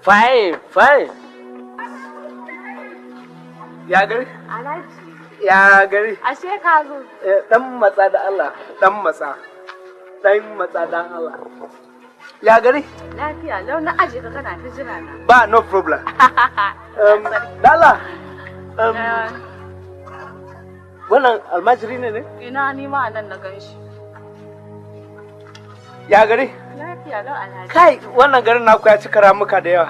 Fine, fine. Ya gari? Alhaji. Ya gari? Ashe ka zo. Dan matsa da Allah, dan matsa. Dan matsa dan Allah. Ya gari? Lafiya, lau na aje ka kana ta jira na. Ba, no problem. Dala. Wannan almajiri ne ne? Ina ni ma nan na gan shi. Ya gari? Lafiya lau Alhaji. Kai, wannan garin naku ya cika ramuka da yawa.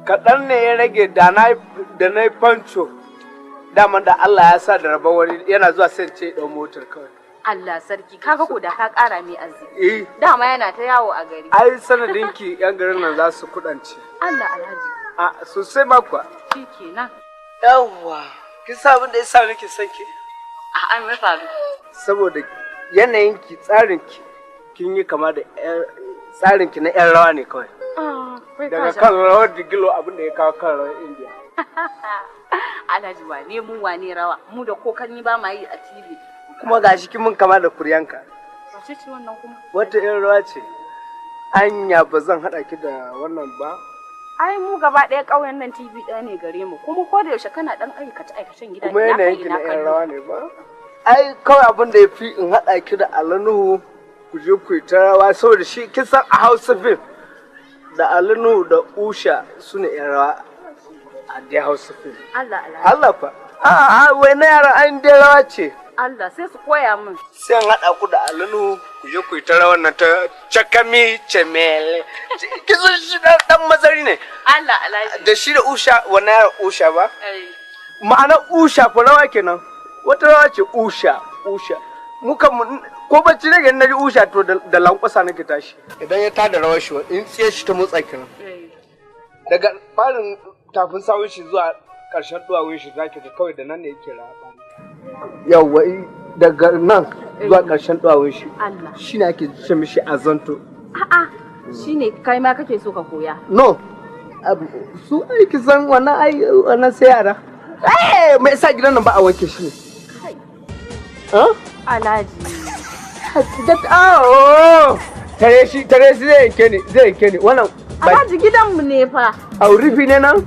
Kaɗan ne ya rage da na yi fanco. Daman da Allah ya sa da rabon wani yana zuwa sai ce ɗau motar kawai. Allah sarki, kaga ko da ka ƙara mai arziki. Dama yana ta yawo a gari. Ai sanadinki yan garin nan za su kuɗance. Allah Alhaji. A sosai ma kuwa. Shikenan. Yawwa, kin sa abin da ya sa nake son ki? A'a, me faru? Saboda yanayinki, tsarinki, kin yi kama da tsarinki na 'yan rawa ne kawai. Daga kan rawar digilo abin da ya kawo kan rawar Indiya. Alhaji wane mu wane rawa, mu da kokanni ba ma yi a TV. Kuma gashi kin mun kama da kuryanka. Wace ce wannan kuma? Wata 'yan rawa ce. Anya ba zan haɗa ki da wannan ba. Ai mu gaba ɗaya ƙauyen nan TV ɗaya ne gare mu, kuma ko da yaushe kana ɗan aikace aikacen gida. Kuma yanayinki na 'yan rawa ne ba? Ai kawai abin da ya fi in haɗa ki da Alanuhu ku je ku yi ta rawa saboda shi kin san a Hausa film da Alanuhu da Usha su ne 'yan rawa a dai Hausa film. Allah Allah. Allah fa. A'a wai na yara an dai rawa ce. Allah sai su koya min. Sai an haɗa ku da Alanuhu ku je ku yi ta rawar nan ta cakami cemele. Kin san shi dan mazari ne. Allah Alhaji. Da shi da Usha wannan yaran Usha ba? Ma'ana Usha fa rawa kenan. Wata rawa ce Usha, Usha. Muka ko bacci nake na ji Usha to da lankwasa nake tashi. Idan ya tada rawar shi in tsiye shi ta motsa kenan. Daga farin tafin sawun shi zuwa ƙarshen duwawun shi zaki ga kawai da nan ne yake rawa. Yawwa daga nan zuwa ƙarshen duwawun shi. Allah. Shine ake ce mishi azanto. A'a, shine kai ma kake so ka koya. No. Su aiki san wannan ai wannan sai yara. Eh, me yasa gidan nan ba a wanke shi ne? Alhaji. Oh! Tare shi zai yanke ni, zai yanke ni. Wannan Alhaji gidanmu ne fa. A rufi ne nan?